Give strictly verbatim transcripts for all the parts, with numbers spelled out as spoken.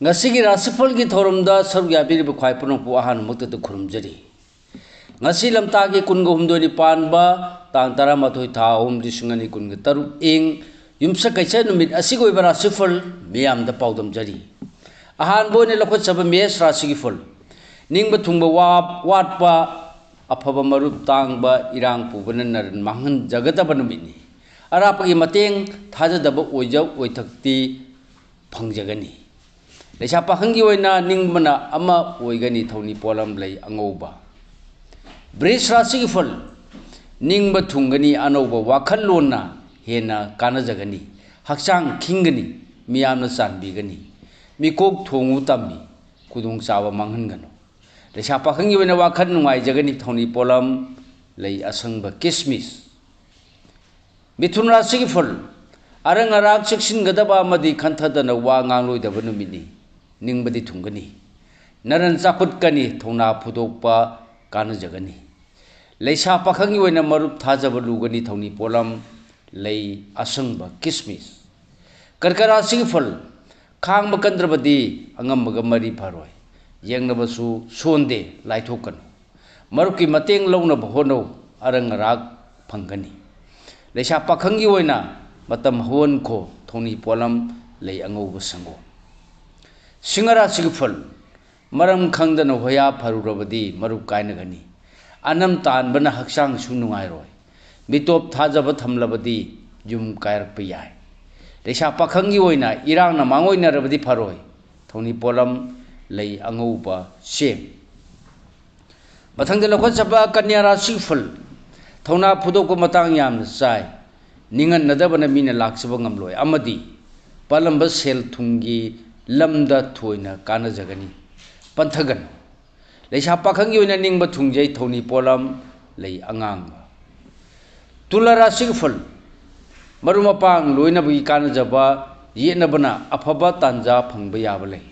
ꯉꯁꯤꯒꯤ ꯔꯥꯁꯤꯐꯜꯒꯤ ꯊꯧꯔꯝꯗ ꯁꯔꯨꯛ ꯌꯥꯕꯤꯔꯤꯕ ꯈ꯭ꯋꯥꯏ ꯄꯨꯝꯅꯃꯛꯄꯨ ꯑꯍꯥꯟꯕꯃꯛꯇꯗ ꯈꯨꯔꯨꯝꯖꯔꯤ꯫ ꯉꯁꯤ ꯂꯝꯇꯥꯒꯤ ꯀꯨꯟꯒ ꯍꯨꯝꯗꯣꯏꯅꯤ ꯄꯥꯟꯕ, ꯇꯥꯡ ꯇꯔꯥꯃꯥꯊꯣꯏ ꯊꯥ ꯑꯍꯨꯝ ꯂꯤꯁꯤꯡ ꯑꯅꯤ ꯀꯨꯟꯒ ꯇꯔꯨꯛ ꯏꯪ ꯌꯨꯝꯁꯀꯩꯁ ꯅꯨꯃꯤꯠ ꯑꯁꯤꯒꯤ ꯑꯣꯏꯕ ꯔꯥꯁꯤꯐꯜ ꯃꯤꯌꯥꯝꯗ ꯄꯥꯎꯗꯝꯖꯔꯤ꯫ ꯑꯍꯥꯟꯕ ꯑꯣꯏꯅ ꯂꯧꯈꯠꯆꯕ ꯃꯦꯁ ꯔꯥꯁꯤꯒꯤ ꯐꯜ꯫ ꯅꯤꯡꯕ ꯊꯨꯡꯕ ꯋꯥ-, ꯋꯥꯠꯄ, ꯑꯐꯕ ꯃꯔꯨꯞ ꯇꯥꯡꯕ, ꯏꯔꯥꯡ ꯄꯨꯕꯅ ꯅꯔꯟ ꯃꯥꯡꯍꯟꯖꯒꯗꯕ ꯅꯨꯃꯤꯠꯅꯤ꯫ ꯑꯔꯥꯞꯄꯒꯤ ꯃꯇꯦꯡ ꯊꯥꯖꯗꯕ ꯑꯣꯏꯖ ꯑꯣꯏꯊꯛꯇꯤ ꯐꯪꯖꯒꯅꯤ꯫ ꯂꯩꯁꯥ ꯄꯥꯈꯪꯒꯤ ꯑꯣꯏꯅ ꯅꯤꯡꯕꯅ ꯑꯃ ꯑꯣꯏꯒꯅꯤ, ꯊꯧꯅꯤ ꯄꯣꯠꯂꯝ ꯂꯩ ꯑꯉꯧꯕ꯫ ꯕ꯭ꯔꯤꯖ ꯔꯥꯁꯤꯒꯤ ꯐꯜ꯫ ꯅꯤꯡꯕ ꯊꯨꯡꯒꯅꯤ, ꯑꯅꯧꯕ ꯋꯥꯈꯜꯂꯣꯟꯅ ꯍꯦꯟꯅ ꯀꯥꯟꯅꯖꯒꯅꯤ꯫ ꯍꯛꯆꯥꯡ ꯈꯤꯡꯒꯅꯤ, ꯃꯤꯌꯥꯝꯅ ꯆꯥꯟꯕꯤꯒꯅꯤ꯫ ꯃꯤꯀꯣꯛ ꯊꯣꯡꯉꯨ ꯇꯝꯃꯤ, ꯈꯨꯗꯣꯡꯆꯥꯕ ꯃꯥꯡꯍꯟꯒꯅꯨ꯫ ꯂꯩꯁꯥ ꯄꯥꯈꯪꯒꯤ ꯑꯣꯏꯅ ꯋꯥꯈꯜ ꯅꯨꯡꯉꯥꯏꯖꯒꯅꯤ, ꯊꯧꯅꯤ ꯄꯣꯠꯂꯝ ꯂꯩ ꯑꯁꯪꯕ ꯀꯤꯁꯃꯤꯁ꯫ ꯃꯤꯊꯨꯟ ꯔꯥꯁꯤꯒꯤ ꯐꯜ꯫ ꯑꯔꯪ ꯑꯔꯥꯛ ꯆꯦꯛꯁꯤꯟꯒꯗꯕ ꯑꯃꯗꯤ ꯈꯟꯊꯗꯅ ꯋꯥ ꯉꯥꯡꯂꯣꯏꯗꯕ ꯅꯨꯃꯤꯠꯅꯤ꯫ ꯅꯤꯡꯕꯗꯤ ꯊꯨꯡꯒꯅꯤ꯫ ꯅꯔꯟ ꯆꯥꯎꯈꯠꯀꯅꯤ, ꯊꯧꯅꯥ ꯐꯨꯗꯣꯛꯄ ꯀꯥꯟꯅꯖꯒꯅꯤ꯫ ꯂꯩꯁꯥ ꯄꯥꯈꯪꯒꯤ ꯑꯣꯏꯅ ꯃꯔꯨꯞ ꯊꯥꯖꯕ ꯂꯨꯒꯅꯤ, ꯊꯧꯅꯤ ꯄꯣꯠꯂꯝ ꯂꯩ ꯑꯁꯪꯕ ꯀꯤꯁꯃꯤꯁ꯫ ꯀꯔꯀ ꯔꯥꯁꯤꯒꯤ ꯐꯜ꯫ ꯈꯥꯡꯕ ꯀꯟꯗ꯭ꯔꯕꯗꯤ ꯑꯉꯝꯕꯒ ꯃꯔꯤ ꯐꯔꯣꯏ꯫ ꯌꯦꯡꯅꯕꯁꯨ ꯁꯣꯟꯗꯦ, ꯂꯥꯏꯊꯣꯛꯀꯅꯨ꯫ ꯃꯔꯨꯞꯀꯤ ꯃꯇꯦꯡ ꯂꯧꯅꯕ ꯍꯣꯠꯅꯧ, ꯑꯔꯪ ꯑꯔꯥꯛ ꯐꯪꯒꯅꯤ꯫ ꯂꯩꯁꯥ ꯄꯥꯈꯪꯒꯤ ꯑꯣꯏꯅ ꯃꯇꯝ ꯍꯧꯍꯟꯈꯣ, ꯊꯧꯅꯤ ꯄꯣꯠꯂꯝ ꯂꯩ ꯑꯉꯧꯕ ꯁꯪꯒꯣꯝ꯫ ꯁꯤꯡꯍ ꯔꯥꯁꯤꯒꯤ ꯐꯜ꯫ ꯃꯔꯝ ꯈꯪꯗꯅ ꯍꯣꯌꯥ ꯐꯔꯨꯔꯕꯗꯤ ꯃꯔꯨꯞ ꯀꯥꯏꯅꯒꯅꯤ꯫ ꯑꯅꯝ ꯇꯥꯟꯕꯅ ꯍꯛꯆꯥꯡꯁꯨ ꯅꯨꯡꯉꯥꯏꯔꯣꯏ꯫ ꯃꯤꯇꯣꯞ ꯊꯥꯖꯕ ꯊꯝꯂꯕꯗꯤ ꯌꯨꯝ ꯀꯥꯏꯔꯛꯄ ꯌꯥꯏ꯫ ꯂꯩꯁꯥ ꯄꯥꯈꯪꯒꯤ ꯑꯣꯏꯅ ꯏꯔꯥꯡꯅ ꯃꯥꯡꯑꯣꯏꯅꯔꯕꯗꯤ ꯐꯔꯣꯏ꯫ ꯊꯧꯅꯤ ꯄꯣꯠꯂꯝ ꯂꯩ ꯑꯉꯧꯕ ꯁꯦꯝ꯫ ꯃꯊꯪꯗ ꯂꯧꯈꯠꯆꯕ ꯀꯟꯌꯥ ꯔꯥꯁꯤ ꯐꯜ꯫ ꯊꯧꯅꯥ ꯐꯨꯗꯣꯛꯄ ꯃꯇꯥꯡ ꯌꯥꯝꯅ ꯆꯥꯏ꯫ ꯅꯤꯡꯍꯟꯅꯗꯕꯅ ꯃꯤꯅ ꯂꯥꯛꯆꯕ ꯉꯝꯂꯣꯏ ꯑꯃꯗꯤ ꯄꯥꯜꯂꯝꯕ ꯁꯦꯜ ꯊꯨꯝꯒꯤ ꯂꯝꯗ ꯊꯣꯏꯅ ꯀꯥꯟꯅꯖꯒꯅꯤ꯫ ꯄꯟꯊꯒꯅꯨ꯫ ꯂꯩꯁꯥ ꯄꯥꯈꯪꯒꯤ ꯑꯣꯏꯅ ꯅꯤꯡꯕ ꯊꯨꯡꯖꯩ, ꯊꯧꯅꯤ ꯄꯣꯠꯂꯝ ꯂꯩ ꯑꯉꯥꯡꯕ꯫ ꯇꯨꯂꯥ ꯔꯥꯁꯤꯒꯤ ꯐꯜ꯫ ꯃꯔꯨꯞ ꯃꯄꯥꯡ ꯂꯣꯏꯅꯕꯒꯤ ꯀꯥꯟꯅꯖꯕ, ꯌꯦꯠꯅꯕꯅ ꯑꯐꯕ ꯇꯥꯟꯖꯥ ꯐꯪꯕ ꯌꯥꯕ ꯂꯩ꯫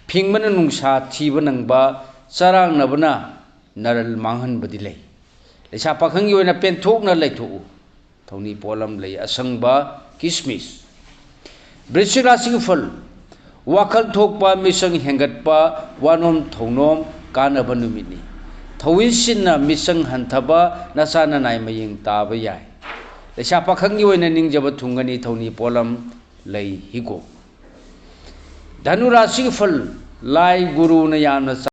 ꯐꯤꯡꯕꯅ ꯅꯨꯡꯁꯥ ꯊꯤꯕ ꯅꯪꯕ, ꯆꯔꯥꯡꯅꯕꯅ ꯅꯔꯜ ꯃꯥꯡꯍꯟꯕꯗꯤ ꯂꯩ꯫ ꯂꯩꯁꯥ ꯄꯥꯈꯪꯒꯤ ꯑꯣꯏꯅ ꯄꯦꯟꯊꯣꯛꯅ ꯂꯩꯊꯣꯛꯎ꯫ ꯊꯧꯅꯤ ꯄꯣꯠꯂꯝ ꯂꯩ ꯑꯁꯪꯕ ꯀꯤꯁꯃꯤꯁ꯫ ꯕ꯭ꯔꯤꯁꯤꯛ ꯔꯥꯁꯤꯒꯤ ꯐꯜ꯫ ꯋꯥꯈꯜ ꯊꯣꯛꯄ, ꯃꯤꯆꯪ ꯍꯦꯟꯒꯠꯄ, ꯋꯥꯅꯣꯝ ꯊꯧꯅꯣꯝ ꯀꯥꯟꯅꯕ ꯅꯨꯃꯤꯠꯅꯤ꯫ ꯊꯧꯏꯟꯁꯤꯟꯅ ꯃꯤꯆꯪ ꯍꯟꯊꯕ, ꯅꯆꯥ ꯅꯅꯥꯏ ꯃꯌꯦꯡ ꯇꯥꯕ ꯌꯥꯏ꯫ ꯂꯩꯁꯥ ꯄꯥꯈꯪꯒꯤ ꯑꯣꯏꯅ ꯅꯤꯡꯖꯕ ꯊꯨꯡꯒꯅꯤ, ꯊꯧꯅꯤ ꯄꯣꯠꯂꯝ ꯂꯩ꯫ ꯍꯤꯒꯣꯛ꯫ ꯙꯅꯨ ꯔꯥꯁꯤꯒꯤ ꯐꯜ, ꯂꯥꯏ ꯒꯨꯔꯨꯅ ꯌꯥꯝꯅ